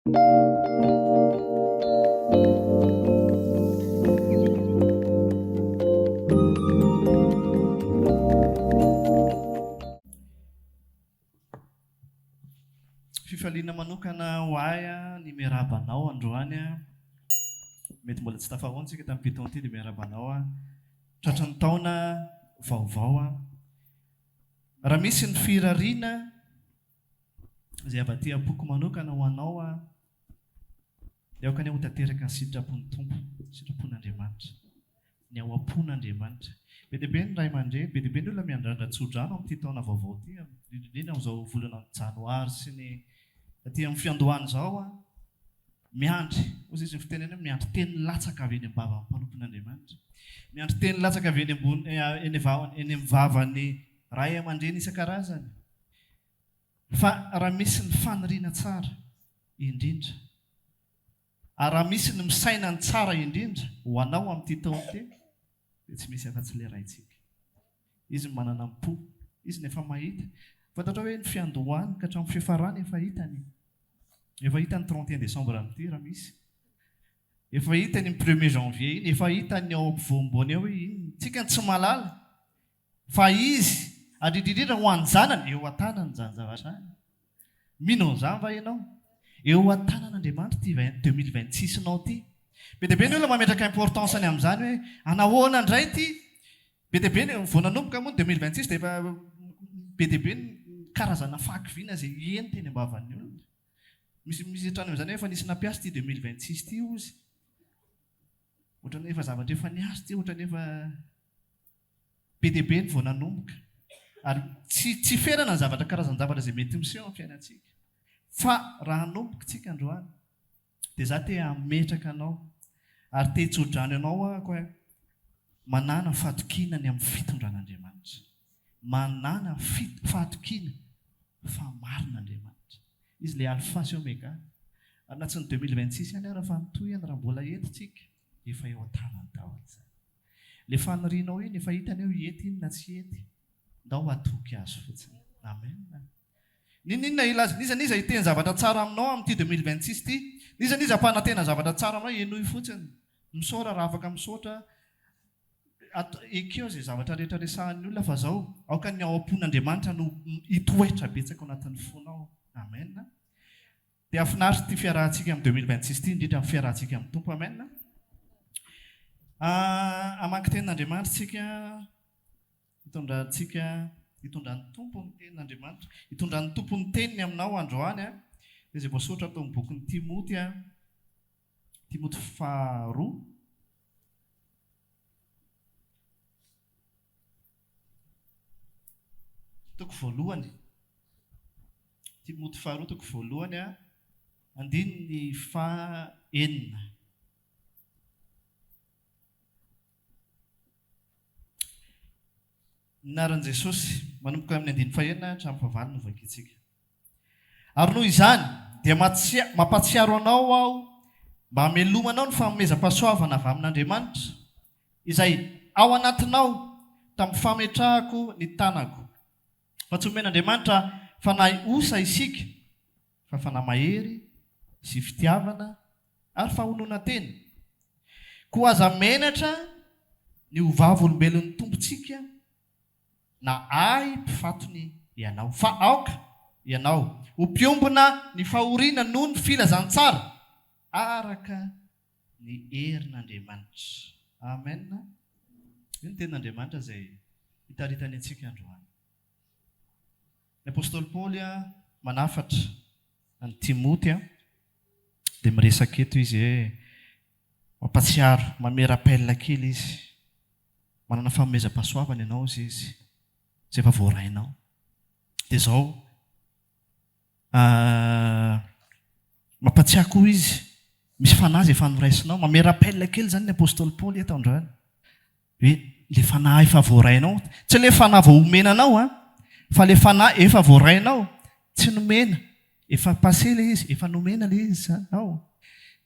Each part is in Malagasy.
Fifaliana manokana ho ahy ny miarahaba anao androany. Mety mbola tsy tafahaona isika tamin'ity taona ity dia miarahaba anao tratry ny taona vaovao. Raha misy ny firariana izay avy aty am-poko manokana ho anao dia aoka anie ho tanteraka ny sitrapon'ny Tompo, sitrapon'Andriamanitra. Ny ao am-pon'Andriamanitra. Be dia be ny ray aman-dreny, be dia be ny olona miandrandra tso-drano amin'ity taona vaovao ity, indrindra indrindra amin'izao volana janoary sy ny aty amin'ny fiandohana izao. Miandry, hoy izy ny fitenenana hoe miandry teny latsaka avy eny am-bavan'ny mpanompon'Andriamanitra. Miandry teny latsaka avy eny ambony, eny eny amin'ny vavan'ny ray aman-dreny isan-karazany. Fa raha misy ny faniriana tsara indrindra, Ary raha misy ny misaina ny tsara indrindra ho anao amin'ity taona ity, dia tsy misy afa-tsy ilay Raintsika. Izy no manana am-po. Izy no efa mahita. Fantatrao hoe ny fiandohany ka hatramin'ny fiafarany efa hitany. Efa hitany 31 décembre amin'ity raha misy. Efa hitany ny premier janvier iny, efa hitany ao ampovoamboany ao hoe inona. Tsika no tsy mahalala. Fa izy, ary indrindra indrindra ho an'ny zanany, eo an-tanany izany zavatra izany. Mino an'izany va ianao? Eo an-tanan'Andriamanitra ity 2026 nao ity. Be dia be ny olona mametraka importance ny amin'izany hoe anahoana indray ity? Be dia be ny, vao nanomboka moa ny 2026 dia efa be dia be ny karazana fahakiviana izay heno teny am-bavan'ny olona. Misy misy hatrany amin'izany hoe efa nisy nampiasa ity 2026 ity hozy. Ohatran'ny efa zavatra efa niasa ity, ohatran'ny efa Be dia be ny vao nanomboka. Ary tsy tsy ferana ny zavatra karazan-javatra izay mety miseho amin'ny fiainantsika. Fa raha hanomboka tsika androany, dia za te hametraka anao, ary te hitsodrano anao ahako hoe, manàna fahatokiana ny amin'ny fitondran'Andriamanitra. Manàna fit fahatokiana fa marina Andriamanitra. Izy ilay Alpha sy Omega. Ary na tsy ny 2026 ihany ara fa ny tohiny raha mbola eto tsika, efa eo an-tanany daholo izany. Le fanirianao iny efa hitany eo hety iny na tsy hety. Ndao hatoky azy fotsiny. Amen. N'inon'inona hilaza, n'iza n'iza hiteny zavatra tsara aminao amin'ity 2026 ity, n'iza n'iza hampanantena zavatra tsara aminao, henoy fotsiny. Misaora raha afaka misaotra. At, ekeo izay zavatra rehetra resahan'ny olona fa zao, aoka ny ao am-pon'Andriamanitra no hitoetra betsaka ao anatin'ny fonao. Amen. Dia hahafinaritra ity fiarahantsika amin'ny 2026 ity, indrindra amin'ny fiarahantsika amin'ny Tompo. Amen. Ah, hamaky tenin'Andriamanitra isika, hitondrantsika, hitondran'ny Tompo ny tenin'Andriamanitra, hitondran'ny Tompo ny teniny aminao androany, ah. Dia izay voasoratra ato amin'ny bokin'i Timoty, ah. Timoty faharoa. Toko voalohany. Timoty faharoa toko voalohany andininy faha enina. Ny anaran'i Jesosy, manomboka amin'ny andininy fahenina hatramin'ny fahavalo no vakintsika. Ary noho izany dia mampatsiaro anao aho mba hamelomanao ny fanomezam-pahasoavana avy amin'Andriamanitra, izay ao anatinao tamin'ny fametrahako ny tanako. Fa tsy omen'Andriamanitra fanahy osa isika, fa fanahy mahery sy fitiavana ary fahononan-tena. Koa aza menatra ny ho vavolombelon'ny Tompontsika na ahy mpifatony ianao, fa aoka ianao ho mpiombona ny fahoriana noho ny filazantsara araka ny herin'Andriamanitra. Amen. Io ny tenin'Andriamanitra izay itaritany antsika androany. Ny apostoly Paoly manafatra an'i Timoty dia miresaka eto izy hoe mampatsiaro, manome rappel kely izy. Manana fanomezam-pahasoavana ianao hozy izy, izay efa voarainao. Dia izao, Mampatsiahy koa izy, misy fanahy izay efa noraisinao. Manome rappel kely izany ny apostoly Paoly eto androany. Hoe ilay fanahy efa voarainao, tsy ilay fanahy vao omena anao an, fa ilay fanahy efa voarainao, tsy nomena, efa passé ilay izy, efa nomena ilay izy izany ao.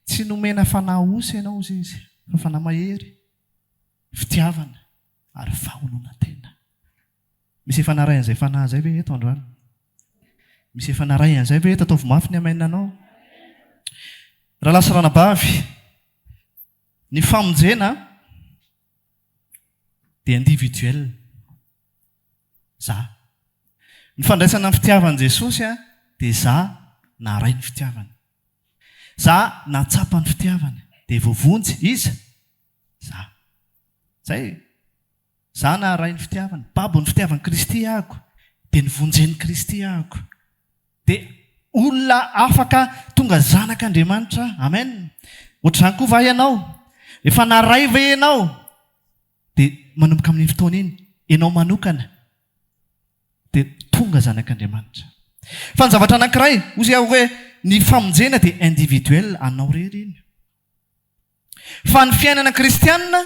Tsy nomena fanahy osa ianao hozy izy, fa fanahy mahery, fitiavana ary fahononan-tena. Misy efa naray an'izay fanahy izay ve eto androany? Misy efa naray an'izay ve eto? Ataovy mafy ny amen anao. Rahalahy sy ranabavy, ny famonjena dia individuel. Za. Ny fandraisana ny fitiavan'i Jesosy dia za naharay ny fitiavany. Za nahatsapa ny fitiavany dia voavonjy iza? Za. Zay e. Za naharay ny fitiavany, babo ny fitiavan'i Kristy ahako, dia novonjen'i Kristy ahako. Dia olona afaka tonga zanak'Andriamanitra. Amen. Ohatr'izany koa va ianao? Efa naray ve ianao? Dia manomboka amin'iny fotoana iny, ianao manokana dia tonga zanak'Andriamanitra. Fa ny zavatra anankiray, hoy aho hoe ny famonjena dia individuel, anao irery iny. Fa ny fiainana kristianina,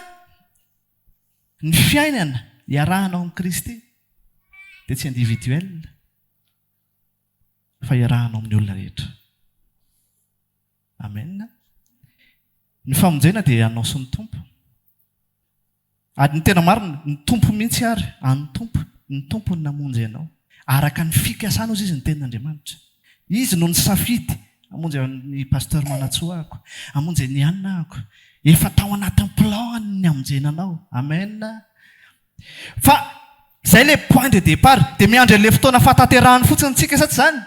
ny fiainana iarahanao amin'i Kristy dia tsy individuel fa iarahanao amin'ny olona rehetra. Amen. Ny famonjena dia anao sy ny Tompo. Ary ny tena marina, ny Tompo mihitsy ary, an'ny Tompo, ny Tompo no namonjy anao. Araka ny fikasana hozy izy ny tenin'Andriamanitra. Izy no nisafidy hamonjy an'i Pasteur Manantsoa ahako, hamonjy an'i Anna ahako. Efa tao anatin'ny plan-ny ny hamonjena anao. Amen. Fa izay ilay point de départ. Dia miandry an'ilay fotoana fahatanterahany fotsiny tsika sa tsy izany?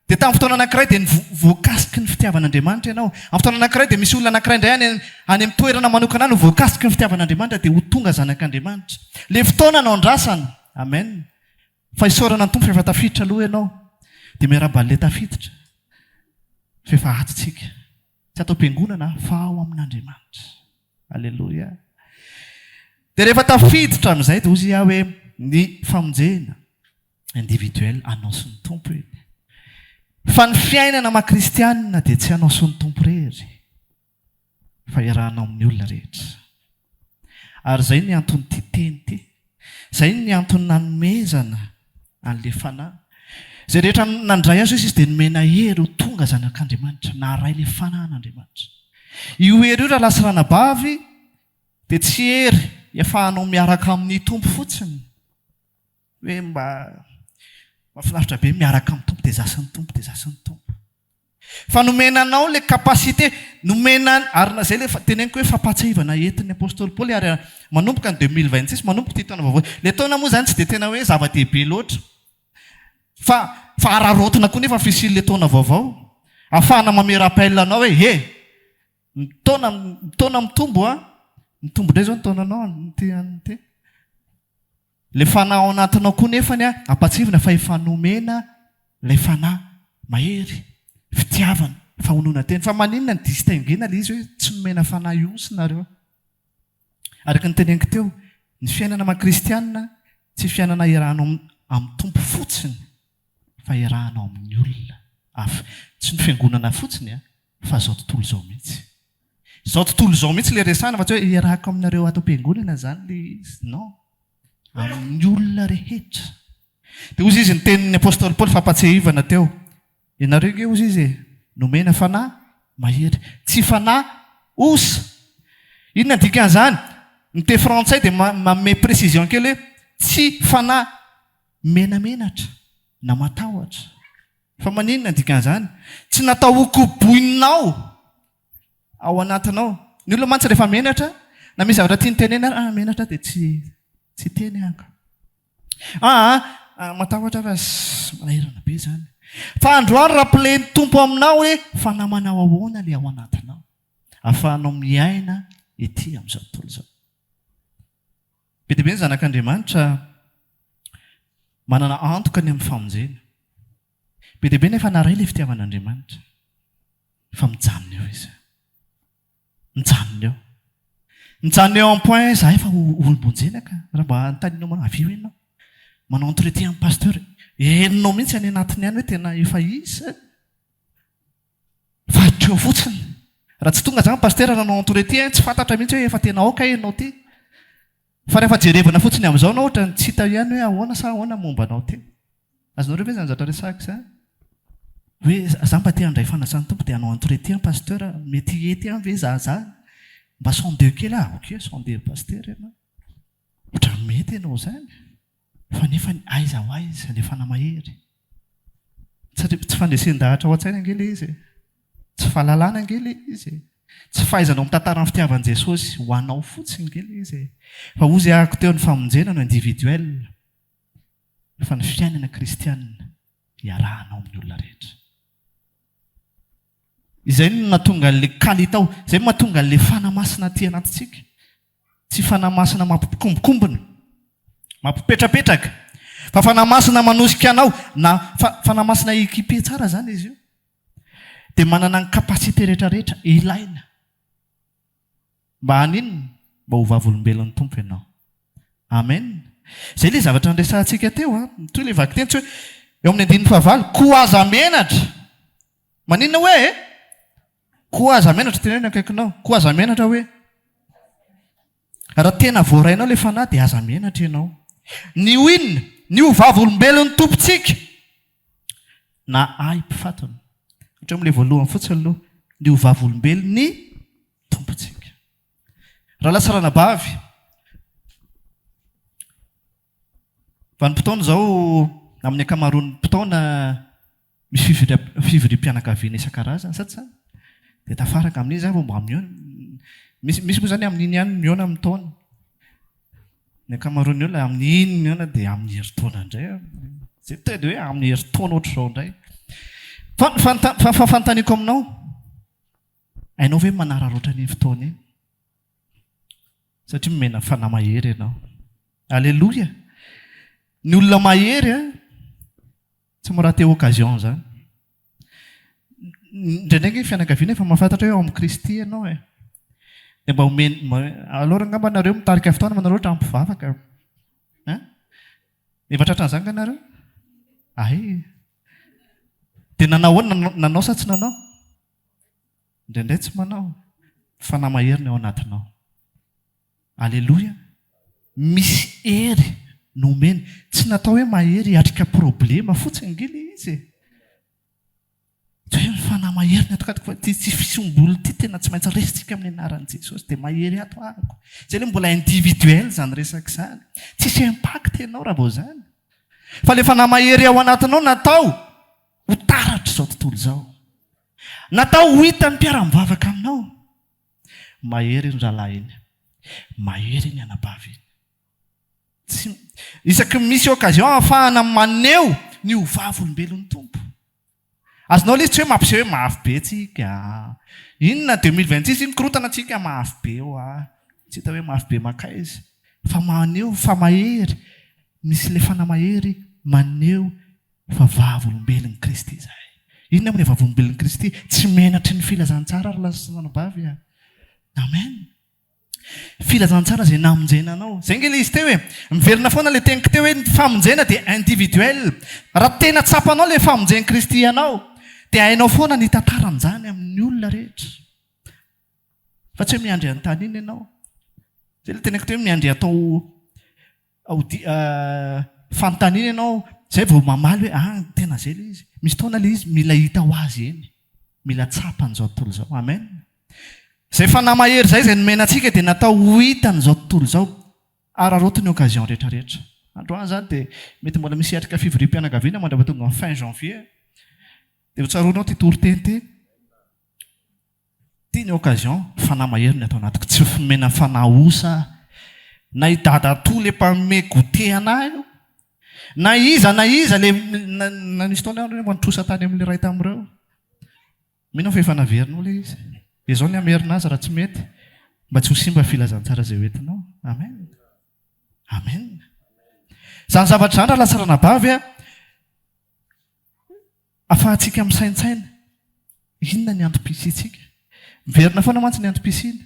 Dia tamin'ny fotoana anankiray dia voakasiky ny fitiavan'Andriamanitra ianao. Amin'ny fotoana anankiray dia misy olona anankiray indray any any amin'ny toerana manokana any ho voakasiky ny fitiavan'Andriamanitra dia ho tonga zanak'Andriamanitra. Ilay fotoana no andrasana. Amen. Fa isaorana ny Tompo fa efa tafiditra aloha ianao. Dia miarahaba an'ilay tafiditra. Fa efa ato tsika. Tsy ato am-piangonana fa ao amin'Andriamanitra. Aleloia. Dia rehefa tafiditra amin'izay dia hozy aho hoe ny famonjena individuel anao sy ny Tompo iny. Fa ny fiainana maha kristianina dia tsy anao sy ny Tompo irery fa iarahanao amin'ny olona rehetra. Ary izay ny anton'ity teny ity. Izay ny antony nanomezana an'ilay Fanahy. Izay rehetra nandray azy hoy izy dia nomena hery ho tonga zanak'Andriamanitra, naharay ilay Fanahin'Andriamanitra. Io hery io rahalahy sy ranabavy dia tsy hery iafahanao miaraka amin'ny Tompo fotsiny. Hoe mba mahafinaritra be miaraka amin'ny Tompo dia za sy ny Tompo dia za sy ny Tompo. Fa nomena anao ilay capacité, nomena ary na izay ilay teneniko hoe fampahatsiahivana entin'ny apostoly Paoly ary manomboka ny 2026, manomboka ity taona vaovao. Ilay taona moa izany tsy dia tena hoe zava-dehibe loatra. Fa fa araraotina koa nefa ny fisian'ilay taona vaovao. Ahafahana manome rappel anao hoe he! Ny taona ny taona mitombo an, mitombo indray izao ny taonanao amin'ity an'ity. Ilay fanahy ao anatinao koa nefany ampahatsiahivina fa efa nomena ilay fanahy mahery, fitiavana, fahononan-tena. Fa maninona ny distinguer-na ilay izy hoe tsy nomena fanahy osy nareo? Araka ny teneniko teo, ny fiainana maha kristianina tsy fiainana iarahanao amin'ny Tompo fotsiny fa iarahanao amin'ny olona hafa. Tsy ny fiangonana fotsiny an, fa izao tontolo izao mihitsy. Izao tontolo izao mihitsy ilay resahana fa tsy hoe iarahako aminareo ato am-piangonana izany ilay izy. Non. Amin'ny olona rehetra. Dia hozy izy ny tenin'ny apostoly Paoly fampatsiahivana teo. Ianareo nge hozy izy e, nomena fanahy mahery. Tsy fanahy osa. Inona ny dikan'izany? Ny teny frantsay dia manome précision kely hoe tsy fanahy menamenatra na matahotra. Fa maninona ny dikan'izany? Tsy natao ho koboinao ao anatinao. Ny olona mantsy rehefa menatra, na misy zavatra tiany tenena ary, ah menatra aho dia tsy tsy hiteny aho ka. Ah ah, matahotra aho fa manahirana be izany. Fa androany rappeler-n'ny Tompo aminao hoe fa namanao ahoana ilay ao anatinao. Ahafahanao miaina ety amin'izao tontolo izao. Be dia be ny zanak'Andriamanitra manana antoka ny amin'ny famonjena. Be dia be nefa naray ilay fitiavan'Andriamanitra fa mijanona eo izy. Mijanona eo. Mijanona eo amin'ny point izahay fa olom-bonjena ka. Raha mba anontanianao manao avy eo ianao. Manao entretien amin'ny pasteur. Henonao mihitsy any anatiny any hoe tena efa izy. Fa hatreo fotsiny. Raha tsy tonga zany pasitera nanao entretien, tsy fantatra mihitsy hoe efa tena ao kay ianao ty. Fa rehefa jerevana fotsiny amin'izao anao ohatran'ny tsy hita ihany hoe ahoana sa ahoana momba anao ty. Azonareo ve izany zavatra resahiko izany? Hoe za mba te handray fanasan'ny Tompo dia hanao entretien pasteur, mety hety ihany ve za zany? Mba sondeo kely ah, ok sondeo pasitera ianao. Ohatran'ny mety ianao izany. Fa nefa ny aiza ho aiza ilay fanahy mahery? Tsy tsy fandresen-dahatra ao an-tsaina ange ilay izy e. Tsy fahalalana ange ilay izy e. Tsy fahaizanao mitantara ny fitiavan'i Jesosy ho anao fotsiny ange ilay izy e. Fa hozy ahako teo ny famonjena no individuel fa ny fiainana kristianina iarahanao amin'ny olona rehetra. Izay no nahatonga an'ilay kalitao, izay no mahatonga an'ilay Fanahy Masina aty anatintsika. Tsy Fanahy Masina mampikombokombona, mampipetrapetraka, fa Fanahy Masina manosika anao, na Fanahy Masina équipé tsara izany izy io, dia manana ny capacité rehetrarehetra ilaina mba haninona? Mba ho vavolombelon'ny Tompo ianao. Amen. Izay ilay zavatra niresahantsika teo an. Mitohy ilay vakiteny tsy hoe eo amin'ny andininy fahavalo, koa aza menatra. Maninona hoe e? Koa aza menatra, teneno ny akaikinao. Koa aza menatra hoe. Raha tena voarainao ilay fanahy dia aza menatra ianao. Ny ho inona? Ny ho vavolombelon'ny Tompontsika. Na ahy mpifatona. Hatreo amin'ilay voalohany fotsiny aloha. Ny ho vavolombelon'ny Tompontsika. Rahalahy sy ranabavy, vanim-potoana izao amin'ny ankamaroan'ny mpitaona misy fivoriam-pianakaviana isan-karazany, sa tsy izany? Dia tafaraka amin'iny izany vao mba mihaona. Misy misy moa izany amin'iny ihany no mihaona amin'ny taona. Ny ankamaroan'ny olona amin'iny mihaona dia amin'ny herintaona indray. Izay tena hoe amin'ny herintaona ohatr'izao indray. Fa ny fa fanontaniako aminao, Hainao ve manararaotra an'iny fotoana iny? Satria nomena fanahy mahery ianao. Aleloia! Ny olona mahery a, tsy mi-rater occasion izany. Indraindray ange ny fianakaviana efa mahafantatra hoe ao amin'i Kristy ianao e. Dia mba omeny, alors angamba nareo mitarika fotoana manareo mpivavaka. Hein? Efa tratran'izany nga nareo? Ay. Dia nanao ahoana? Nanao sa tsy nanao? Indraindray tsy manao. Fanahy mahery ny ao anatinao. Aleloia. Misy hery nomeny. Tsy natao hoe mahery hiatrika problema fotsiny ange ilay izy e. Tsy hoe ny fanahy mahery ny ato fa ity tsy fisiom-bolo ity tena tsy maintsy resintsika amin'ny anaran'i Jesosy dia mahery ato ahako. Izay ilay mbola individuel izany resaka izany. Tsisy impact ianao raha vao izany. Fa ilay fanahy mahery ao anatinao natao ho taratr'izao tontolo izao. Natao ho hitan'ny mpiara-mivavaka aminao. Mahery iny rahalahy iny. Mahery iny anabavy iny. Tsy, isaky ny misy occasion ahafahana maneho ny ho vavolombelon'ny Tompo. Azonao ilay izy tsy hoe mampiseho hoe mafy be tsika. Inona 2026 iny korontana tsika mafy be hoa. Tsy hita hoe mafy be mankaiza. Fa maneho fa mahery. Misy ilay fanahy mahery maneho fa vavolombelon'i Kristy izahay. Inona moa ilay vavolombelon'i Kristy? Tsy menatry ny filazantsara ry lahy sy ranabavy a. Amen. Filazantsara izay namonjena anao. Izay ange ilay izy teo e. Miverina foana ilay teniko teo hoe ny famonjena dia individuel. Raha tena tsapanao ilay famonjen'i Kristy anao dia hainao foana ny hitantara an'izany amin'ny olona rehetra. Fa tsy hoe miandry anontaniana ianao. Izay ilay teniko teo hoe miandry atao audi fanontaniana ianao izay vao mamaly hoe ah tena izay ilay izy. Misy fotoana ilay izy mila hita ho azy eny. Mila tsapan'izao tontolo izao. Amen. Izay fanahy mahery izay izay nomena antsika dia natao ho hitan'izao tontolo izao. Araraoty ny occasion rehetra rehetra. Androany izany dia mety mbola misy hiatrika fivoriam-pianakaviana mandra-pahatonga ny fin janvier. Dia ho tsaroanao ity toriteny ity. Ity ny occasion, fanahy mahery ny ato anatiko. Tsy fomena fanahy osa aho. Na i dadatoa le mpanome goûter anah io. Na iza na iza le na nisy fotoana aho mba nitrosa tany amin'ilay iray tamin'ireo. Mino aho fa efa naverinao ilay izy. Ezao ny hamerina azy raha tsy mety, mba tsy ho simba ny filazantsara izay hoentinao. Amen. Amen. Izany zavatra izany rahalahy sy ranabavy a, afahantsika misaintsaina inona ny antom-pisiantsika. Miverina foana mantsy ny antom-pisiana.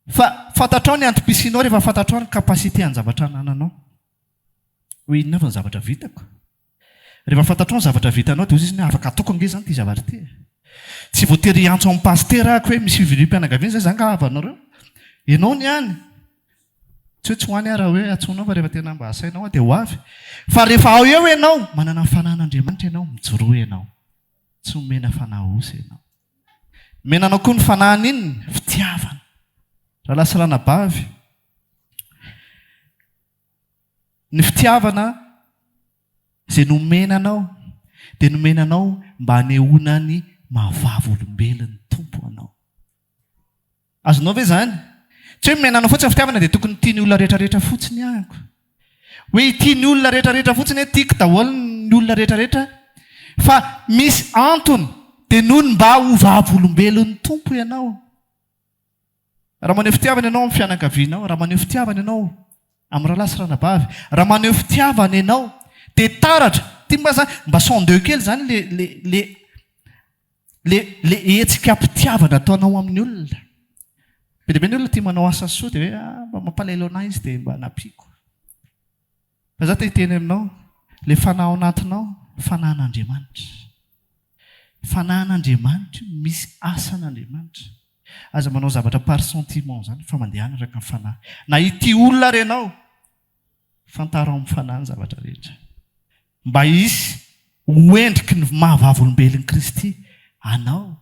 Fa fantatrao ny antom-pisianao rehefa fantatrao ny capacité an-javatra anananao. Hoe inona avy ny zavatra vitako? Rehefa fantatrao ny zavatra vitanao dia hoy izy hoe afaka ataoko ange izany ity zavatra ity e. Tsy voatery hiantso an'i pasitera aho hoe misy fivoriam-pianakaviana izay, za angaha havanareo? Ianao ny any. Tsy hoe tsy ho any aho raha hoe antsoinao fa rehefa tena mba asainao aho dia ho avy. Fa rehefa ao eo ianao, manana ny fanahin'Andriamanitra ianao, mijoroa ianao. Tsy omena fanahy osa ianao. Omena anao koa ny fanahin'inona? Fitiavana. Rahalahy sy ranabavy, ny fitiavana izay nomena anao dia nomena anao mba hanehoana ny maha vavolombelon'ny Tompo anao. Azonao ve izany? Tsy hoe miaina anao fotsiny ny fitiavana dia tokony tia ny olona rehetrarehetra fotsiny ahako. Hoe hitia ny olona rehetrarehetra fotsiny hoe tiako daholo ny olona rehetrarehetra fa misy antony dia noho ny mba ho vavolombelon'ny Tompo ianao. Raha maneho fitiavana ianao amin'ny fianakavianao, raha maneho fitiavana ianao amin'ny rahalahy sy ranabavy, raha maneho fitiavana ianao dia taratra, ity mba zany, mba sondeo kely izany le le le le le hetsika am-pitiavana ataonao amin'ny olona. Be dia be ny olona tia manao asa soa dia hoe ah mba mampalahelo an'ahy izy dia mba nampiako. Fa za te hiteny aminao, le fanahy ao anatinao, fanahin'Andriamanitra. Fanahin'Andriamanitra io, misy asan'Andriamanitra. Aza manao zavatra par sentiment zany fa mandehana araka ny fanahy. Na ity olona ary ianao, fantaro amin'ny fanahy ny zavatra rehetra. Mba hisy ho endriky ny maha vavolombelon'i Kristy anao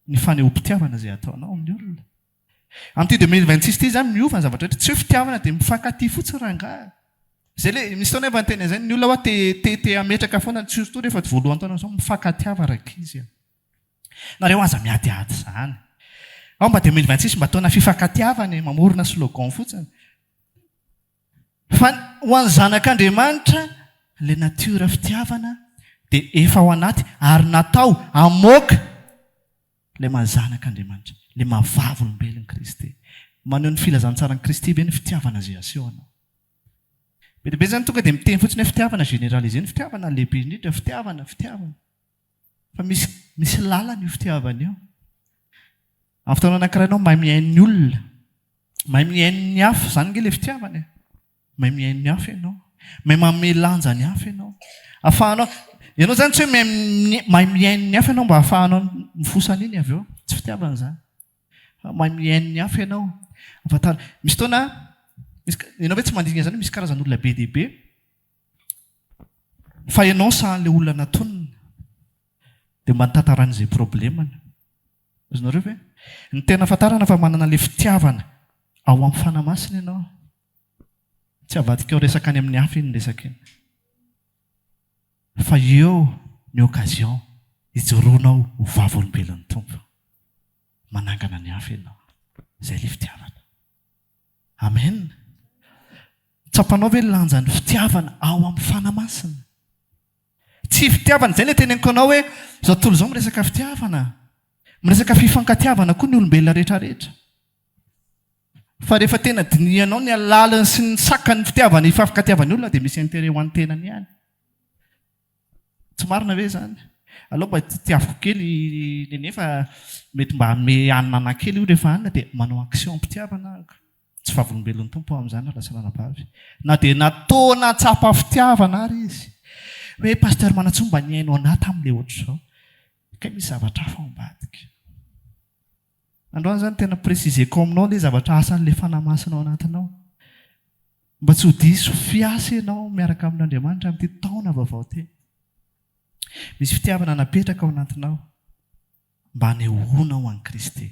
ny fanehoam-pitiavana izay ataonao amin'ny olona. Amin'ity 2026 ity izany miova ny zavatra rehetra. Tsy hoe fitiavana dia mifankatia fotsiny rangahy. Izay le, misy fotoana efa niteny an'izay ny olona hoa te te te hametraka foana, surtout rehefa voalohan'ny taona izao, mifankatiava rankizy a. Nareo aza miadiady izany. Ao mba 2026 mba taona fifankatiavana e, mamorona slogan fotsiny. Fa ho an'ny zanak'Andriamanitra, ilay natiora fitiavana dia efa ao anaty ary natao hamoaka ilay maha zanak'Andriamanitra, ilay maha vavolombelon'i Kristy. Maneho ny filazantsaran'i Kristy ve ny fitiavana izay asehonao? Be dia be izany tonga dia miteny fotsiny hoe fitiavana, généraliser ny fitiavana, lehibe indrindra, fitiavana, fitiavana. Fa misy misy lalana io fitiavana io. Amin'ny fotoana anankiray ianao mahay mihaino ny olona, mahay mihaino ny hafa, izany ange ilay fitiavana e. Mahay mihaino ny hafa ianao, mahay manome lanja ny hafa ianao. Ahafahanao, ianao izany tsy hoe mahay mahay mihaino ny hafa ianao mba ahafahanao mifosa an'iny avy eo. Tsy fitiavana izany. Fa mahay mihaino ny hafa ianao. Afantaro, misy fotoana, misy, ianao ve tsy mandinika izany hoe misy karazan'olona be dia be Fa ianao sahan'ilay olona natonina dia mba nitantaraina izay problemany. Azonareo ve? Ny tena ahafantarana fa manana ilay fitiavana ao amin'ny Fanahy Masina ianao, tsy avadikao resaka any amin'ny hafa iny resaka iny. Fa eo ny occasion hijoroanao ho vavolombelon'ny Tompo. Manangana ny hafa ianao. Izay ilay fitiavana. Amen. Tsapanao ve ny lanjan'ny fitiavana ao amin'ny Fanahy Masina? Tsy fitiavana, izay ilay teneniko anao hoe izao tontolo izao miresaka fitiavana. Miresaka fifankatiavana koa ny olombelona rehetra rehetra. Fa rehefa tena dinihanao ny alalany sy ny sakan'ny fitiavana ifankatiavan'ny olona dia misy intérêt ho an'ny tenany ihany. Tsy marina ve izany? Aleo mba tiaviko kely i Nene fa mety mba hanome hanina anah kely io rehefa any dia manao action am-pitiavana aho ka. Tsy vavolombelon'ny Tompo aho amin'izany ry lasa ranabavy. Na dia natoa nahatsapa fitiavana ary izy. Hoe Pasteur Manantsoa mba nihaino anah tamin'ilay ohatr'izao. Kay misy zavatra hafa ao ambadika. Androany izany tena préciser-ko aminao ilay zavatra asan'ilay Fanahy Masina ao anatinao. Mba tsy ho diso fiasa ianao miaraka amin'Andriamanitra amin'ity taona vaovao ity. Misy fitiavana napetraka ao anatinao mba hanehoanao an'i Kristy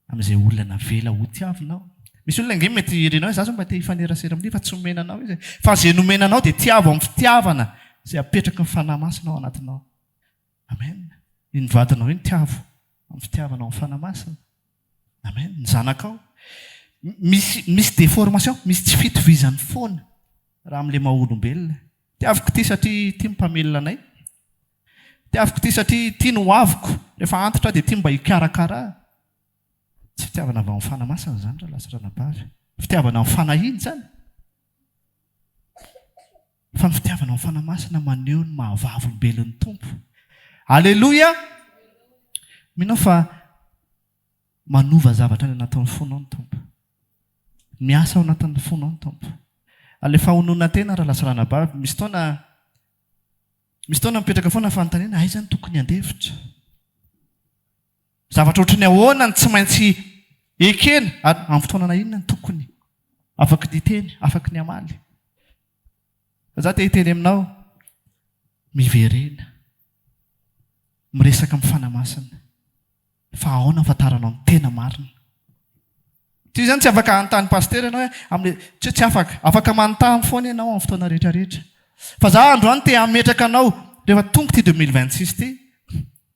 amin'izay olona navela hotiavinao. Misy olona ange mety irinao hoe za zao mba te hifanerasera amin'ity fa tsy omena anao izy e. Fa izay nomena anao dia tiavo amin'ny fitiavana izay apetraky ny Fanahy Masina ao anatinao. Amen. Iny vadinao iny tiavo amin'ny fitiavana ao amin'ny Fanahy Masina. Amen. Ny zanakao. Misy misy déformation, misy tsy fitovizany foana raha amin'ilay maha olombelona. Tiaviko ity satria ity no mpamelona anay. Tiaviko ity satria ity no hoaviko. Rehefa antitra aho dia ity no mba hikarakara ahy. Tsy fitiavana avy ao amin'ny Fanahy Masina izany rahalahy sy ranabavy. Fitiavana amin'ny fanahiana izany. Fa ny fitiavana ao amin'ny Fanahy Masina maneho ny maha vavolombelon'ny Tompo. Aleloia! Mino aho fa manova zavatra any anatin'ny fonao ny Tompo. Miasa ao anatin'ny fonao ny Tompo. Ilay fahononan-tena rahalahy sy ranabavy, misy fotoana misy fotoana mipetraka foana ny fanontaniana, aiza no tokony handefitra? Zavatra ohatry ny ahoana no tsy maintsy ekena ary amin'ny fotoanana inona no tokony afaky ny hiteny, afaky ny hamaly? Fa za te hiteny aminao, miverena, miresaka amin'ny Fanahy Masina, fa ahoana ahafantaranao ny tena marina? Tsy izany tsy afaka hanontany pasitera ianao hoe amin'ny, tsy hoe tsy afaka, afaka manontany foana ianao amin'ny fotoana rehetra rehetra. Fa za androany te hametraka anao, rehefa tonga ity 2026 ity,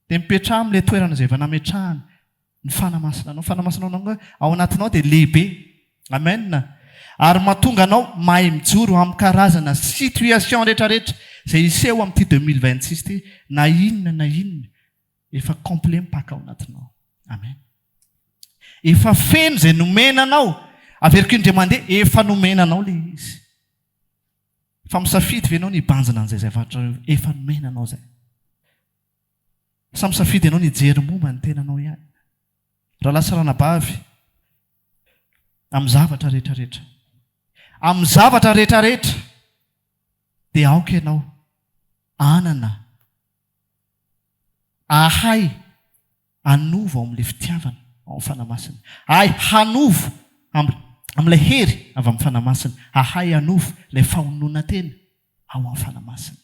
Dia mipetraha amin'ilay toerana izay efa nametrahana ny Fanahy Masina anao. Ny Fanahy Masina anao ao anatinao dia lehibe. Amen. Ary mahatonga anao mahay mijoro amin'ny karazana situation rehetrarehetra izay hiseho amin'ity 2026 ity, na inona na inona, efa complet mipaka ao anatinao. Amen. Efa feno izay nomena anao. Averiko indray mandeha, efa nomena anao ilay izy. Fa misafidy ve ianao ny hibanjina an'izay zavatra efa nomena anao izay? Sa misafidy ianao ny hijery momba ny tenanao ihany? Rahalahy sy ranabavy, amin'ny zavatra rehetra rehetra, amin'ny zavatra rehetra rehetra, dia aoka ianao hanana, hahay hanovo ao amin'ilay fitiavana ao amin'ny Fanahy Masina, hahay hanovo amin'ilay hery avy amin'ny Fanahy Masina, hahay hanovo ilay fahononan-tena ao amin'ny Fanahy Masina.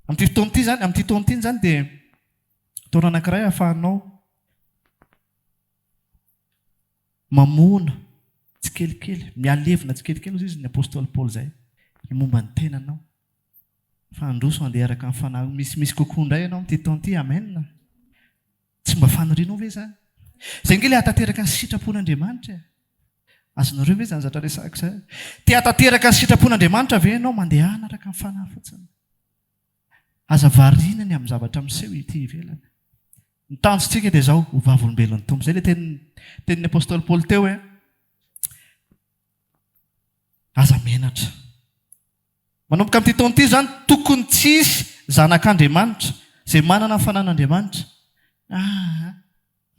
Amin'ity fotoana ity izany, amin'ity taona ity izany dia taona anankiray ahafahanao mamono tsikelikely, mihalevona tsikelikely hozy izy ny apostoly Paoly izay, ny momba ny tenanao. Fa handroso handeha araka ny fanahy misimisy kokoa indray ianao amin'ity taona ity. Amen. Tsy mba fanirianao ve izany? Izay ange ilay hahatanteraka ny sitrapon'Andriamanitra e. Azonareo ve izany zavatra resahiko izany? Te hahatanteraka ny sitrapon'Andriamanitra ve ianao? Mandehana araka ny fanahy fotsiny. Aza variana ny amin'ny zavatra miseho ety ivelany. Ny tanjontsika dia izao, ho vavolombelon'ny Tompo. Izay ilay tenin'ny tenin'ny apostoly Paoly teo hoe aza menatra. Manomboka amin'ity taona ity izany, tokony tsy hisy zanak'Andriamanitra izay manana ny fanan'Andriamanitra. Aa,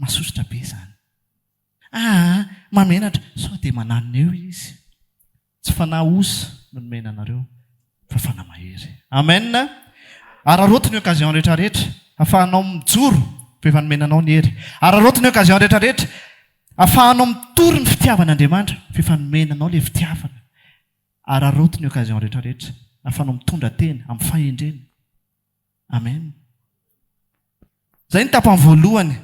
masosotra be izany. Aa, mahamenatra, sao dia mananona eo izy. Tsy fanahy osa no nomena anareo, fa fanahy mahery. Amen! Araraoty ny occasion rehetra rehetra afahanao mijoro fa efa nomena anao ny hery. Araraoty ny occasion rehetra rehetra afahanao mitory ny fitiavan'Andriamanitra fa efa nomena anao ilay fitiavana. Araraoty ny occasion rehetra rehetra ahafahanao mitondra tena amin'ny fahendrena. Amen. Izay ny tapany voalohany,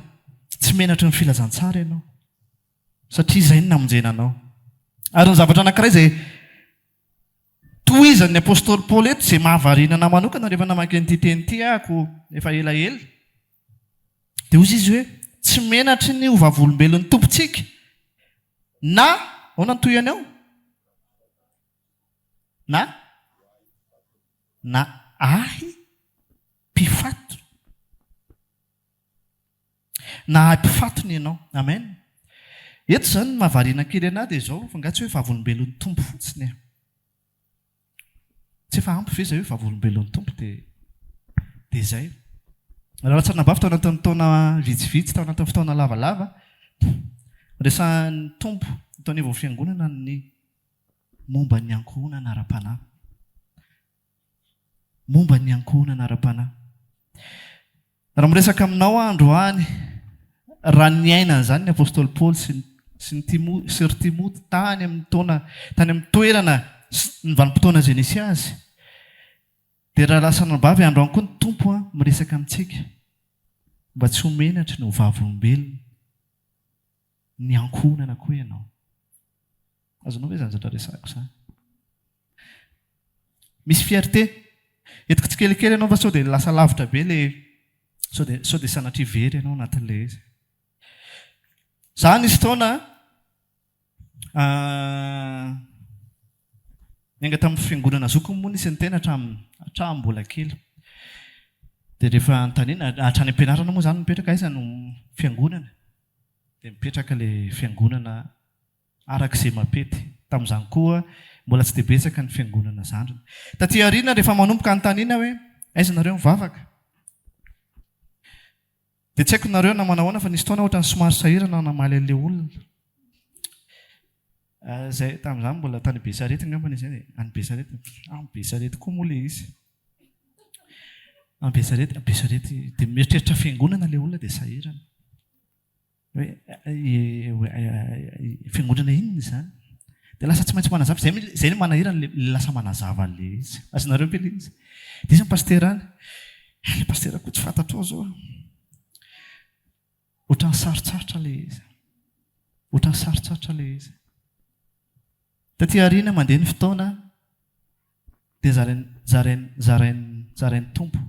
tsy menatry ny filazantsara ianao satria izay no namonjena anao. Ary ny zavatra anankiray izay tohizan'ny apostoly Paoly eto izay mahavariana anah manokana rehefa namaky an'ity teny ity ahako efa elaela dia hozy izy hoe tsy menatry ny ho vavolombelon'ny Tompontsika Na, ahoana ny tohiny ao? Na, na ahy mpifatony. Na ahy mpifatony ianao. Amen. Eto izany ny mahavariana kely an'ahy dia izao, fa angaha tsy hoe vavolombelon'ny Tompo fotsiny e? Tsy efa ampy ve izay hoe vavolombelon'ny Tompo dia dia izay? Raha latsaka-nabavy tao anatin'ny taona vitsivitsy, tao anatin'ny fotoana lavalava, resahan'ny Tompo eto anivon'ny Fiangonana ny momba ny ankohonana ara-panahy. Momba ny ankohonana ara-panahy. Raha miresaka aminao aho androany, raha niaina an'izany ny apostoly Paoly sy ny sy ny Timo sy ry Timoty tany amin'ny taona tany amin'ny toerana sy ny vanim-potoana izay nisy azy, dia raha lasa anabavy androany koa ny Tompo miresaka amintsika mba tsy ho menatry ny ho vavolombelona ny ankohonana koa ianao. Azonao ve izany zavatra resahiko izany? Misy fierté. Entiko tsikelikely ianao fa sao dia lasa lavitra be ilay sao dia sao dia sanatria very ianao anatin'ilay izy. Za nisy fotoana niainga tamin'ny fiangonana zokiny moa nisy ny tena hatramin'ny hatramin'ny mbola kely. Dia rehefa anontaniana, hatrany am-pianarana moa izany mipetraka aiza no fiangonana? Dia mipetraka ilay fiangonana araka izay mampety. Tamin'izany koa, mbola tsy dia betsaka ny fiangonana zandriny. Taty aoriana, rehefa manomboka anontaniana hoe, Aiza nareo mivavaka? Dia tsy haiko nareo na manahoana fa nisy fotoana ohatran'ny somary sahirana aho namaly an'ilay olona. Izay, tamin'izany mbola tany Besarety angambany izy izay, any Besarety, any Besarety koa moa ilay izy. Any Besarety, Besarety, dia mieritreritra fiangonana ilay olona dia sahirana. Hoe fiangonana inona izany? Dia lasa tsy maintsy manazava. Izay izay no manahirana ilay lasa manazava an'ilay izy. Azonareo ve ilay izy? Dia iza ny pasitera any? Eh, ilay pasitera koa tsy fantatrao izao. Ohatran'ny sarotsarotra ilay izy. Ohatran'ny sarotsarotra ilay izy. Taty aoriana mandeha ny fotoana dia zarain zarain zarain zarain'ny Tompo.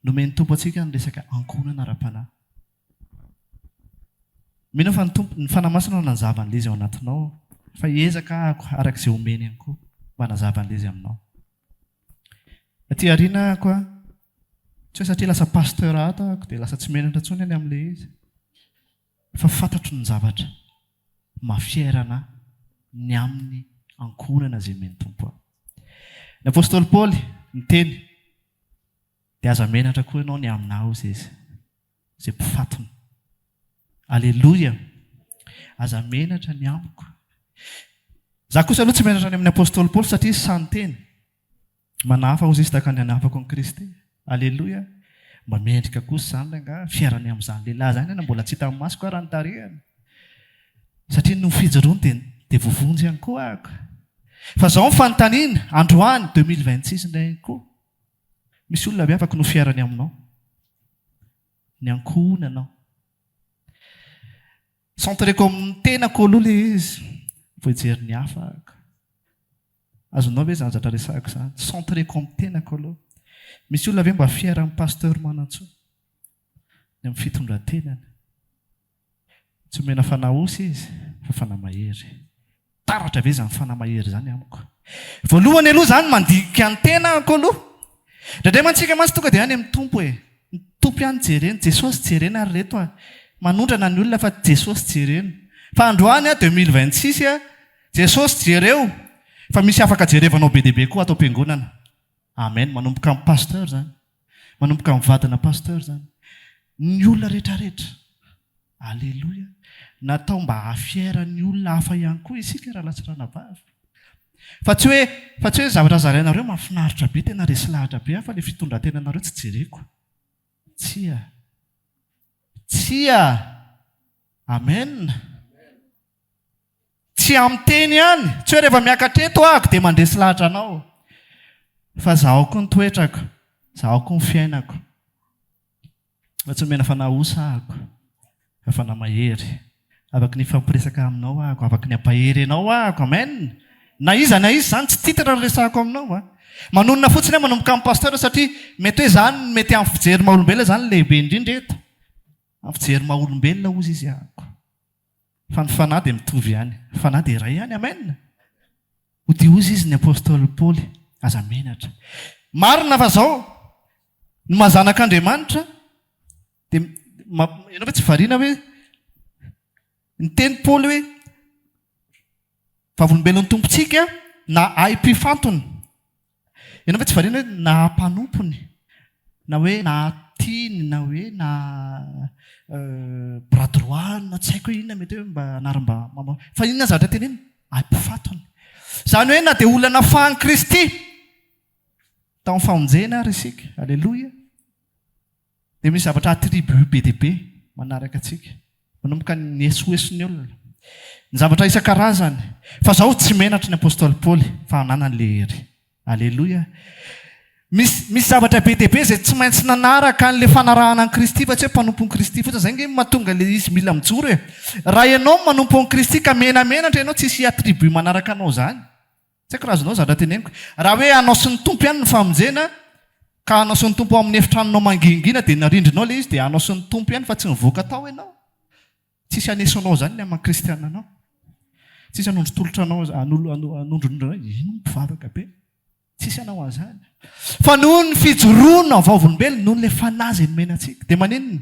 Nomen'ny Tompo antsika ny resaka ankohonana ara-panahy. Mino aho fa ny Tompo, ny Fanahy Masina no hanazava an'ilay izy ao anatinao, fa hiezaka ahako araka izay omeny ihany koa mba hanazava an'ilay izy aminao. Aty aoriana ahako an, tsy hoe satria lasa pasteur ato ahako dia lasa tsy menatra intsony any amin'ilay izy, fa fantatro ny zavatra maha fier anà ny amin'ny ankohonana izay omen'ny Tompo ahy. Ny apostoly Paoly niteny, dia aza menatra koa ianao ny aminà hozy izy. Izay mpifatona. Aleloia! Aza menatra ny amiko. Za kosa aloha tsy menatra ny amin'ny apostoly Paoly satria izy sahy niteny. Manahafa hozy izy tahaka ny anahafako an'i Kristy. Aleloia! Mba mendrika kosa izany rangaha, fiarany amin'izany lehilahy izany na mbola tsy hitan'ny masoko ara ny tarehiny. Satria noho ny fijoroany dia dia voavonjy ihany koa ahako. Fa izao ny fanontaniana, androany, 2026 indray koa, misy olona ve afaka no fiarany aminao? Ny ankohonanao. Centreko amin'ny tenako aloha ilay izy vao hijery ny hafa ahako. Azonao ve izany zatra resahako izany? Centreko amin'ny tenako aloha. Misy olona ve mba fier amin'ny Pasteur Manantsoa? Ny amin'ny fitondran-tenany. Tsy omena fanahy osa izy fa fanahy mahery. Taratra ve izany fanahy mahery izany amiko? Voalohany aloha izany mandinika ny tenako aloha. Indraindray mantsy isika mantsy tonga dia any amin'ny Tompo e. Ny Tompo ihany jerena, Jesosy jerena ary reto a. Manondrana ny olona fa Jesosy jerena. Fa androany a, 2026 a, Jesosy jereo fa misy afaka jerevanao be dia be koa ato am-piangonana. Amen, manomboka amin'ny pasteur izany. Manomboka amin'ny vadina pasteur izany. Ny olona rehetrarehetra. Aleloia. Natao mba hahafier ny olona hafa ihany koa isika rahalahy sy ranabavy. Fa tsy hoe fa tsy hoe zavatra zarainareo mahafinaritra be, tena resy lahatra be aho fa ilay fitondran-tenanareo tsy jereko. Tsia. Tsia. Amen. Tsy amin'ny teny ihany, tsy hoe rehefa miakatra eto ahako dia mandresy lahatra anao. Fa zahao koa ny toetrako, zahao koa ny fiainako. Fa tsy omena fanahy osa ahako, fa fanahy mahery. Afaky ny hifampiresaka aminao ahako, afaky ny hampahery anao ahako. Amen! Na iza na iza izany, tsy titre no resahako aminao a. Manonona fotsiny aho manomboka amin'ny pasteur satria mety hoe izany no mety amin'ny fijery maha olombelona izany no lehibe indrindra eto. Amin'ny fijery maha olombelona hozy izy ahako. Fa ny fanahy dia mitovy ihany. Ny fanahy dia iray ihany. Amen! Ho dia hozy izy ny apostoly Paoly, aza menatra. Marina fa zao, ny maha zanak'Andriamanitra dia ianao ve tsy variana hoe niteny Paoly hoe vavolombelon'ny Tompontsika na ahy mpifantony. Ianao ve tsy variana hoe na mpanompony, na hoe na tiany, na hoe na bras droit na tsy haiko hoe inona mety hoe mba anaram-ba mama fa inona zavatra teneniny? Ampifatony. Izany hoe na dia olona nafahan'i Kristy tao amin'ny famonjena ary isika, aleloia, Dia misy zavatra attribut be dia be manaraka antsika. Manomboka ny esoeson'ny olona. Ny zavatra isan-karazany. Fa zao tsy menatry ny apostoly Paoly fa ananany le hery. Aleloia. Misy misy zavatra be dia be izay tsy maintsy nanaraka an'le fanarahana an'i Kristy fa tsy hoe mpanompon'i Kristy fotsiny. Izay ange no mahatonga le izy mila mijoro e. Raha ianao manompo an'i Kristy ka menamenatra ianao tsisy attribut manaraka anao izany. Tsy haiko raha azonao zavatra teneniko. Raha hoe anao sy ny Tompo ihany ny famonjena, ka anao sy ny Tompo ao amin'ny efitranonao mangingina dia narindrinao ilay izy dia anao sy ny Tompo ihany fa tsy nivoaka tao ianao. Tsisy haneso anao izany ny amin'ny kristiana anao. Tsisy hanondro tolotra anao, hanondronondro anao, ino mpivavaka be. Tsisy hanao an'izany. Fa noho ny fijoroana vavolombelona, noho ilay fanahy izay nomena antsika. Dia maninona?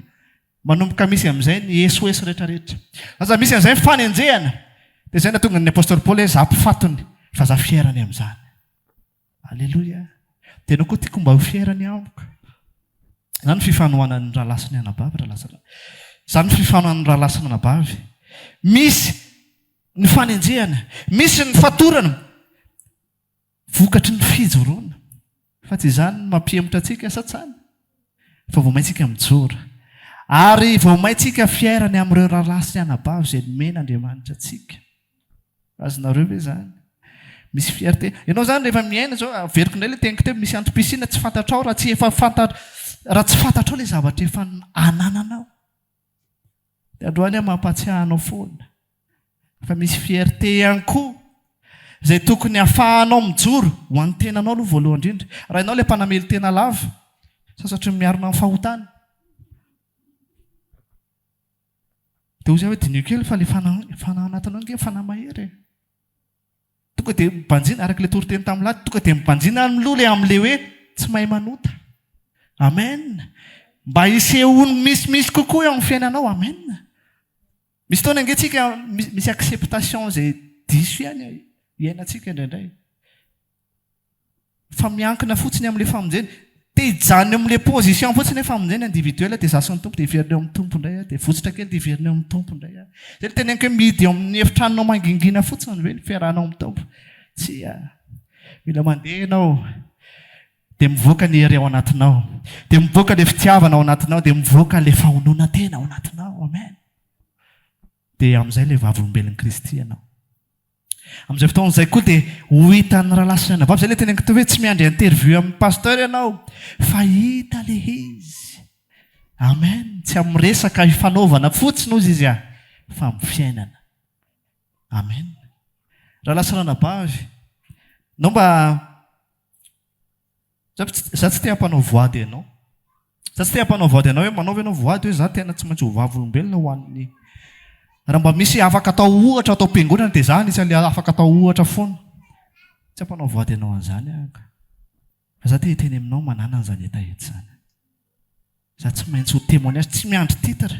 Manomboka misy amin'izay ny esoeso rehetrarehetra. Aza misy an'izay ny fanenjehana. Dia izay nahatonga ny apostoly Paoly hoe za mpifatony fa za fier ny amin'izany. Aleloia. Dia ianao koa tiako mba ho fier ny amiko. Izany ny fifanohanan'ny rahalahy sy ny anabavy, rahalahy sy Izany ny fifanohanan'ny rahalahy sy ny anabavy. Misy ny fanenjehana, misy ny fatorana. Vokatry ny fijoroana. Fa tsy izany no mampihemotra antsika sa tsany? Fa vao maintsika mijoro. Ary vao maintsika fier ny amin'ireo rahalahy sy anabavy izay nomen'Andriamanitra antsika. Azonareo ve izany? Misy fierté. Ianao izany rehefa miaina izao, averiko indray ilay teniko teo, misy antom-pisiana tsy fantatrao raha tsy efa fanta raha tsy fantatrao ilay zavatra efa anananao. Dia androany aho mampahatsiahy anao foana fa misy fierté ihany koa izay tokony hafahanao mijoro ho an'ny tenanao aloha voalohany indrindra. Raha ianao ilay mpanamelo tena lava, Sasatry ny miarina amin'ny fahotana. Dia hoy izy hoe diniho kely fa ilay fanahy fanahy anatinao ange fanahy mahery e. Tonga dia mibanjina, araka ilay toriteny tamin'ny lahady, tonga dia mibanjina aloha ilay amin'ilay hoe tsy mahay manota. Amen. Mba hisehoany misimisy kokoa eo amin'ny fiainanao. Amen. Misy fotoana ange tsika misy acceptation izay diso ihany iainantsika indraindray. Fa miankina fotsiny amin'ilay famonjena. Te hijanona eo amin'ilay position fotsiny hoe famonjena individuel dia izaho sy ny Tompo dia hiverina eo amin'ny Tompo indray aho, dia votsotra kely dia hiverina eo amin'ny Tompo indray aho. Izay no teneniko hoe mihidy eo amin'ny efitranonao mangingina fotsiny ve ny fiarahanao amin'ny Tompo? Tsia. Mila mandeha ianao dia mivoaka ny hery ao anatinao, dia mivoaka ilay fitiavana ao anatinao, dia mivoaka ilay fahononan-tena ao anatinao. Amen. Dia amin'izay ilay vavolombelon'i Kristy ianao. Amin'izay fotoana izay koa dia ho hitan'ny rahalahy sy anabavy, izay ilay teneniko teo hoe tsy miandry interview amin'ny pasteur ianao fa hita ilay izy. Amen. Tsy amin'ny resaka ifanaovana fotsiny hozy izy ah, fa amin'ny fiainana. Amen. Rahalahy sy ranabavy, nao mba Za tsy te hampanao voady anao. Za tsy te hampanao voady anao hoe manaova ianao voady hoe za tena tsy maintsy ho vavolombelona ho an'ny Raha mba misy afaka atao ohatra ato am-piangonana dia za anisan'ilay afaka atao ohatra foana. Tsy hampanao voady anao an'izany aho ka. Fa za te hiteny aminao manana an'izany hetaheta izany. Za tsy maintsy ho témoignage, tsy miandry titre.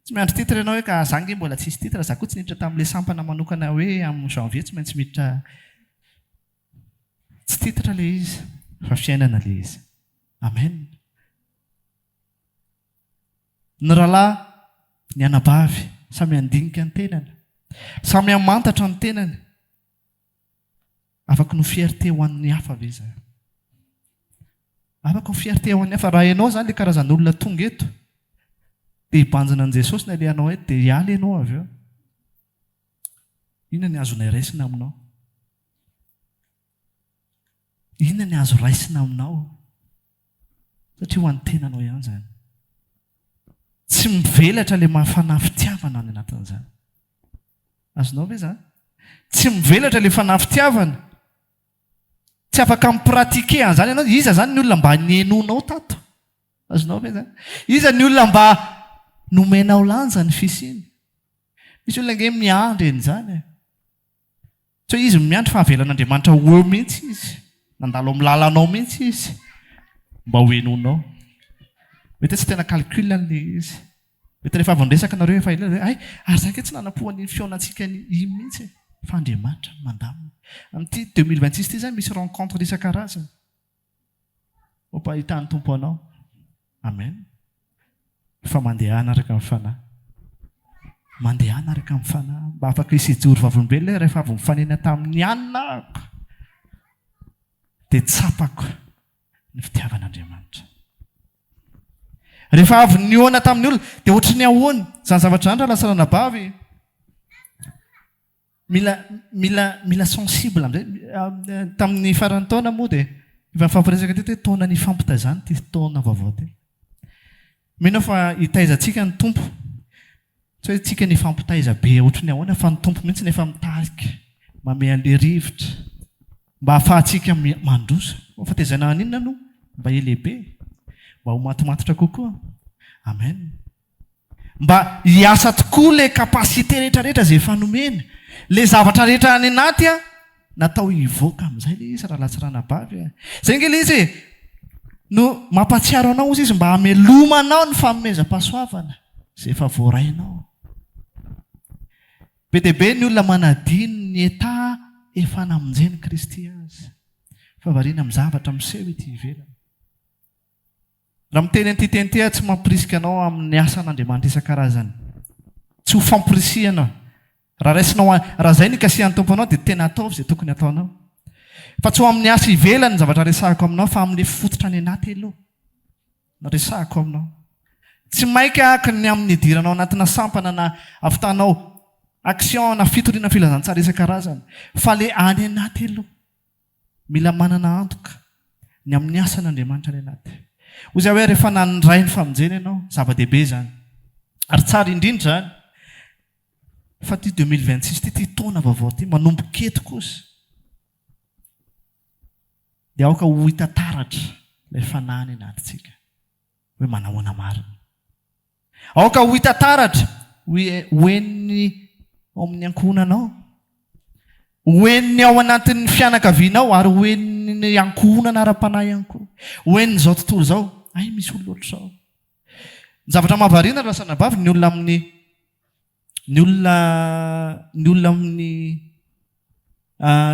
Tsy miandry titre ianao hoe ka za ange mbola tsisy titre, za koa tsy niditra tamin'ilay sampana manokana hoe amin'ny janvier tsy maintsy miditra Tsy titre ilay izy fa fiainana ilay izy. Amen. Ny rahalahy, ny anabavy, samy handinika ny tenany. Samy hamantatra ny tenany. Afaka ny ho fierté ho an'ny hafa ve izany? Afaka ho fierté ho an'ny hafa. Raha ianao izany ilay karazan'olona tonga eto, dia hibanjina an'i Jesosy ny alehanao eto, dia hiala ianao avy eo. Inona ny azonay raisina aminao? Inona ny azo raisina aminao? Satria ho an'ny tenanao ihany izany. Tsy mivelatra ilay maha fanahy fitiavana any anatin'izany. Azonao ve izany? Tsy mivelatra ilay fanahy fitiavana. Tsy afaka mi-pratiquer an'izany ianao. Iza izany ny olona mba nihainoanao tato? Azonao ve izany? Iza ny olona mba nomenao lanja ny fisiany? Misy olona ange miandry an'izany e. Tsy hoe izy no miandry fa avelan'Andriamanitra ho eo mihitsy izy. Nandalo amin'ny lalanao mihitsy izy mba ho henoinao. Mety hoe tsy tena calcul ilay izy. Mety rehefa avy niresaka nareo efa ela hoe hay ary za kay tsy nanam-po an'iny fihaonantsika iny mihitsy e. Fa Andriamanitra no mandamina. Amin'ity 2026 ity izany misy rencontre isan-karazany. Hompahitan'ny Tompo anao. Amen. Fa mandehana araka ny Fanahy. Mandehana araka ny Fanahy. Mba afaka hisy hijoro vavolombelona aho rehefa avy nifanena tamin'ny anona aho. Dia tsapako ny fitiavan'Andriamanitra. Rehefa avy nihaona tamin'ny olona, dia ohatry ny ahoana izany zavatra izany raha lasa ranabavy? Mila mila mila sensible amizay tamin'ny faran'ny taona moa dia efa nifampiresaka teto hoe taona nifampitaizana ity taona vaovao ity. Mino aho fa hitaiza antsika ny Tompo. Tsy hoe tsika nifampitaiza be ohatry ny ahoana fa ny Tompo mihitsy no efa mitarika, mamehy an'ilay rivotra mba hahafahantsika mandroso. Fa tezaina haninona no mba hilehibe, mba ho matomatotra kokoa. Amen. Mba hiasa tokoa le capacité rehetra rehetra izay efa nomena. Le zavatra rehetra any anaty a, natao hivoaka amin'izay le izy rahalahy sy ranabavy a. Izay ange le izy e, no mampahatsiaro anao ozy izy mba hamelomanao ny fanomezam-pahasoavana izay efa voarainao. Be dia be ny olona manadino ny état efa namonjen'i Kristy azy, fa variana amin'ny zavatra miseho ety ivelany. Raha miteny an'ity teny ity aho, tsy mampirisika anao amin'ny asan'Andriamanitra isan-karazany. Tsy ho famporisihana. Raha raisinao, raha izay no ikasihan'ny Tompo anao, dia tena ataovy izay tokony hataonao. Fa tsy ho amin'ny asa ivelany ny zavatra resahiko aminao, fa amin'ilay fototra any anaty aloha no resahiko aminao. Tsy maika aky ny amin'ny hidiranao anatina sampana na havitanao action na fitoriana filazantsara isan-karazany, fa ilay any anaty aloha. Mila manana antoka ny amin'ny asan'Andriamanitra any anaty. Hoy izaho hoe rehefa nandray ny famonjena ianao, zava-dehibe izany. Ary tsara indrindra izany. Fa ity 2026 ity, ity taona vaovao ity, manomboka eto kosa, dia aoka ho hita taratra ilay fanahy any anatintsika. Hoe manahoana marina. Aoka ho hita taratra ho henon'ny ao amin'ny ankohonanao, ho henon'ny ao anatin'ny fianakavianao ary ho henon'ny ankohonana ara-panahy ihany koa, ho henon'izao tontolo izao. Hay misy olona ohatr'izao. Ny zavatra mahavariana ry lasanabavy, ny olona amin'ny ny olona ny olona amin'ny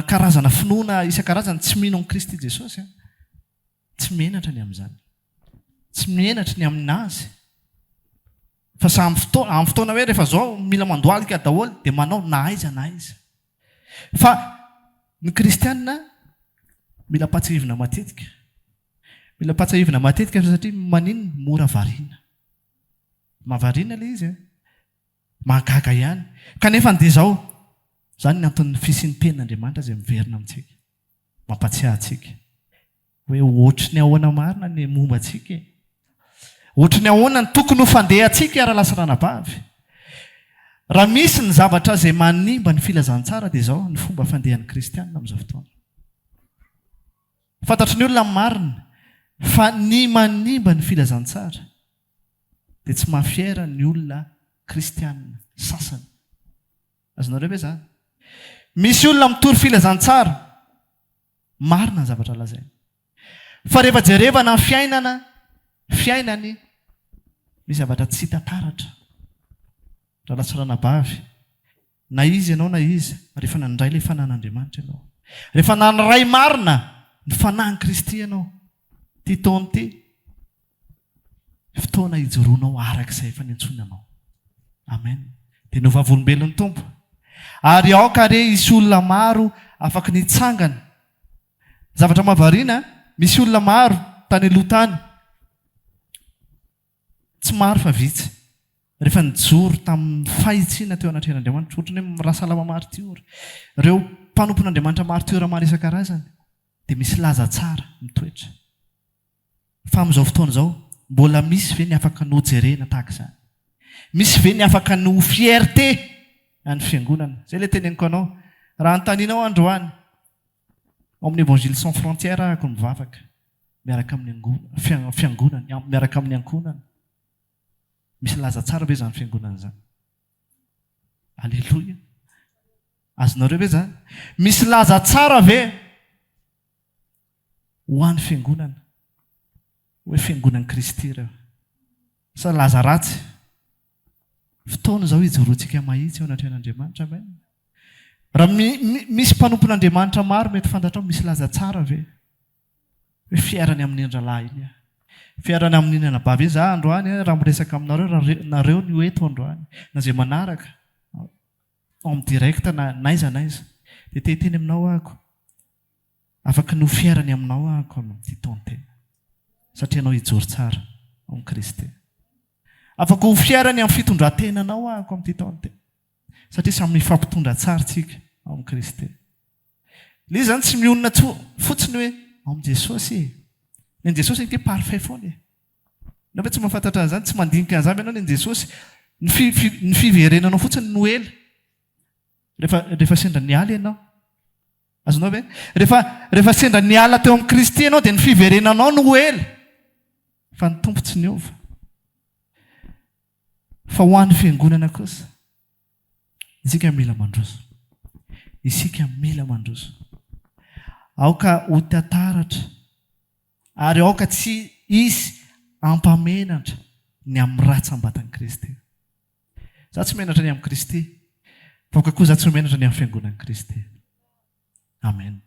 karazana finoana isan-karazany tsy mino an'i Kristy Jesosy, tsy menatra ny amin'izany. Tsy menatry ny amin'azy. Fa samy fotoana, amin'ny fotoana hoe rehefa zao mila mandohalika daholo dia manao na aiza na aiza. Fa ny kristiana mila ampahatsiahivina matetika. Mila ampahatsiahivina matetika satria maninona? Mora variana. Mahavariana ilay izy an. Mahagaga ihany. Kanefa dia izao, izany ny anton'ny fisian'ny tenin'Andriamanitra izay miverina amintsika. Mampatsiahy antsika. Hoe ohatry ny ahoana marina ny momba antsika e? Ohatry ny ahoana ny tokony ho fandehantsika rahalahy sy ranabavy? Raha misy ny zavatra izay manimba ny filazantsara dia izao, ny fomba fandehan'ny kristianina amin'izao fotoana. Fantatry ny olona ny marina fa ny manimba ny filazantsara dia tsy maha-fier ny olona kristianina sasany. Azonareo ve izany? Misy olona mitory filazantsara Marina ny zavatra lazainy. Fa rehefa jerevana ny fiainana, fiainany, misy zavatra tsy hita taratra. Rahalahy sy ranabavy, na iza ianao na iza, rehefa nandray ilay Fanahin'Andriamanitra ianao, rehefa nandray marina ny Fanahin'i Kristy ianao, ity taona ity, Fotoana hijoroanao araka izay efa niantsoana anao. Amen. Dia ny ho vavolombelon'ny Tompo. Ary aoka re hisy olona maro afaky ny hitsangana. Zavatra mahavariana, misy olona maro tany aloha tany, tsy maro fa vitsy, rehefa nijoro tamin'ny fahitsiana teo anatrehan'Andriamanitra, ohatran'ny hoe Rasalama martiora, ireo mpanompon'Andriamanitra martiora maro isan-karazany, dia misy laza tsara mitoetra. Fa amin'izao fotoana izao, mbola misy ve ny afaka ny hojerena tahaka izany? Misy ve ny afaka ny ho fierté an'ny fiangonana? Izay ilay teneniko anao. Raha anontanianao androany, ao amin'ny Évangile sans frontières ahako mivavaka miaraka amin'ny fiangonana, miaraka amin'ny ankohonana. Misy laza tsara ve izany fiangonana izany? Alléluia. Azonareo ve izany? Misy laza tsara ve? Ho an'ny fiangonana, hoe fiangonan'i Kristy ireo. Sa laza ratsy? Fotoana izao hijoroantsika mahitsy eo anatrehan'Andriamanitra, amen. Raha misy mpanompon'Andriamanitra maro mety fantatrao, misy laza tsara ve? Hoe fier ny amin'iny rahalahy iny aho. Fier ny amin'iny anabavy iny. Za androany raha miresaka aminareo, raha nareo no eto androany, na izay manaraka, en direct na n'aiza n'aiza, dia te hiteny aminao ahako, Afaka ny ho fier ny aminao aho amin'ity taon-tena, satria ianao hijoro tsara ao amin'i Kristy. Afaka ho fier ny amin'ny fitondran-tenanao aho amin'ity taon-tena, satria samy mifampitondra tsara isika ao amin'i Kristy. Ilay izy izany tsy mionona fotsiny hoe ao amin'i Jesosy e. Ny an'i Jesosy ange parfait foana e. Ianao ve tsy mahafantatra an'izany? Tsy mandinika an'izany ve ianao ny an'i Jesosy? Ny fi, fi, ny fiverenanao fotsiny no ela. Rehefa, rehefa sendra niala ianao. Azonao ve? Rehefa, rehefa sendra niala teo amin'i Kristy ianao dia ny fiverenanao no ela. Fa ny Tompo tsy niova. Fa ho an'ny fiangonana kosa, isika mila mandroso. Isika mila mandroso. Aoka ho tantaratra ary aoka tsy hisy hampamenatra ny amin'ny ratsam-batan'i Kristy. Za tsy menatra ny amin'i Kristy, fa aoka koa za tsy ho menatra ny amin'ny Fiangonan'i Kristy. Amen.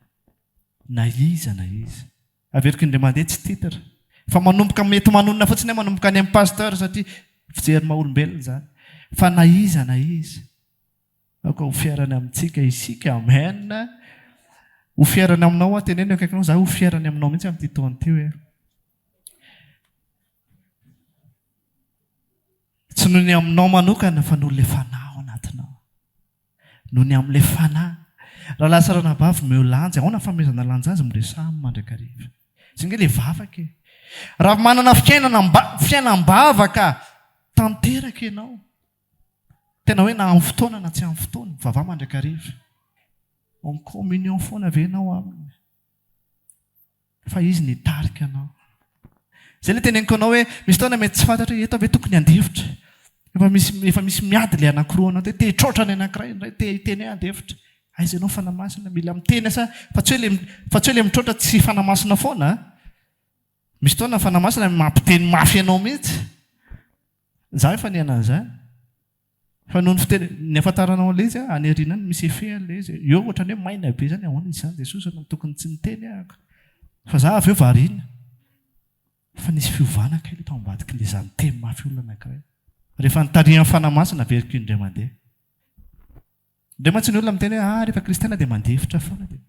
Na iza na iza. Averiko indray mandeha, tsy titre. Fa manomboka mety manonona fotsiny aho, manomboka any amin'ny pasteur satria fijery maha olombelona izany. Fa na iza na iza, aoka ho fier ny amintsika isika. Amen. Ho fier ny aminao aho, teneno eo akaikinao, za ho fier ny aminao mihitsy amin'ity taona ity hoe. Tsy noho ny aminao manokana fa noho ilay fanahy ao anatinao. Noho ny amin'ilay fanahy. Rahalahy sy ranabavy omeo lanja. Ahoana ny fanomezana lanja azy? Miresaha aminy mandrakariva. Izay ange ilay vavaka e. Raha manana fiainana fiainam-bavaka tanteraka ianao, tena hoe na amin'ny fotoana na tsy amin'ny fotoana, mivavaha mandrakariva. En communion foana ve ianao aminy? Fa izy nitarika anao. Izay ilay teneniko anao hoe misy fotoana mety tsy fantatra hoe eto ve tokony handefitra. Efa misy efa misy miady ilay anankiroa anao te hitroatra ny anankiray indray te hiteny hoe handefitra. Aiza ianao Fanahy Masina mila miteny asa fa tsy hoe le fa tsy hoe le mitroatra tsy Fanahy Masina foana a. Misy fotoana ny Fanahy Masina mampiteny mafy anao mihitsy. Za efa niaina an'izany. Fa noho ny fiteny, ny ahafantaranao an'ilay izy any aoriana any misy effet an'ilay izy. Eo ohatran'ny hoe maina be izany, ahoana izy izany Jesosy no tokony tsy niteny ahako. Fa za avy eo variana. Fa nisy fiovana kay tao ambadik'ilay za niteny mafy olona anankiray. Rehefa nitarihan'ny Fanahy Masina averiko indray mandeha. Indray mantsy ny olona miteny hoe ah rehefa kristiana dia mandefitra foana dia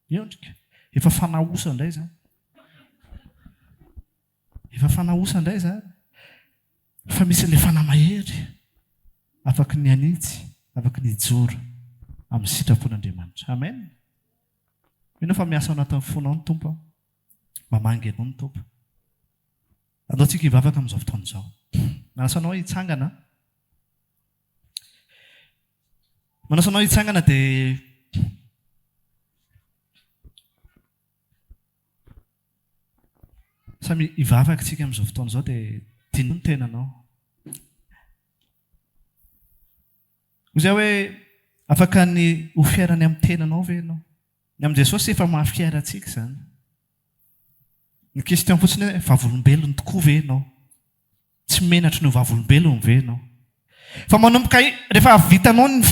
miondrika. Efa fanahy osa indray izany. Efa fanahy osa indray izany. Fa misy an'ilay fanahy mahery afaky ny hanitsy, afaky ny hijoro amin'ny sitrapon'Andriamanitra. Amen. Mino aho fa miasa ao anatin'ny fonao ny Tompo. Mamangy anao ny Tompo. Andao tsika hivavaka amin'izao fotoana izao. Manasa anao hitsangana. Manasa anao hitsangana dia Samy hivavaka isika amin'izao fotoana izao dia diniho ny tenanao. Hoy izaho hoe afaka ny ho fier ny amin'ny tenanao ve ianao? Ny amin'i Jesosy efa maha fier antsika izany. Ny question fotsiny hoe vavolombelony tokoa ve ianao? Tsy menatry ny ho vavolombelony ve ianao? Fa manomboka rehefa vitanao ny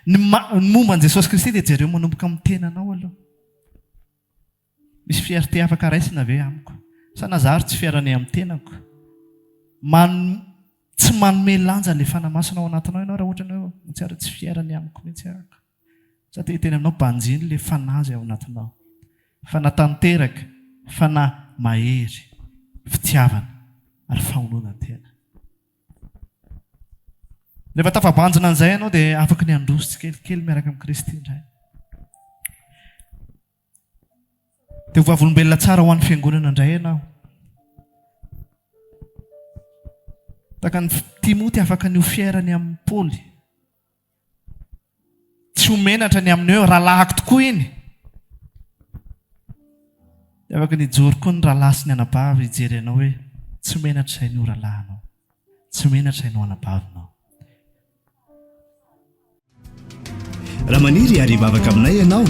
ny momba an'i Jesosy Kristy dia jereo manomboka amin'ny tenanao aloha. Misy fierté afaka raisina ve amiko? Sa na za ary tsy fier ny amin'ny tenako? Man tsy manome lanja ilay Fanahy Masina ao anatinao ianao raha ohatra ny hoe mahatsiaro tsy fier ny amiko mihitsy aho. Za te hiteny aminao banjino ilay Fanahy izay ao anatinao. Fanahy tanteraka, Fanahy mahery, fitiavana ary fahononan-tena. Rehefa tafabanjina an'izay ianao dia afaka ny handroso tsikelikely miaraka amin'i Kristy indray. Dia ho vavolombelona tsara ho an'ny fiangonana indray ianao. Tahaka an'i Timoty afaka ny ho fier ny amin'i Paoly. Tsy ho menatra ny amin'ny hoe rahalahiko tokoa iny. Dia afaka ny hijoro koa ny rahalahy sy ny anabavy hijery anao hoe tsy menatra izay ny ho rahalahinao. Tsy menatra izay ny ho anabavinao. Raha maniry ary hivavaka aminay ianao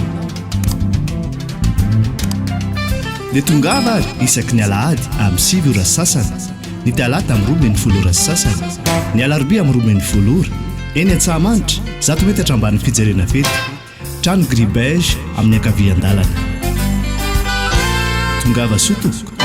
dia tongava ary isaky ny alahady amin'ny 9 ora sy sasany, ny talata amin'ny 12 ora sy sasany, ny alarobia amin'ny 12 ora, eny Antsahamanitra, 100 metatra ambanin'ny fijerena fety, trano gris beige amin'ny ankavian-dalana. Tongava soa tompoko.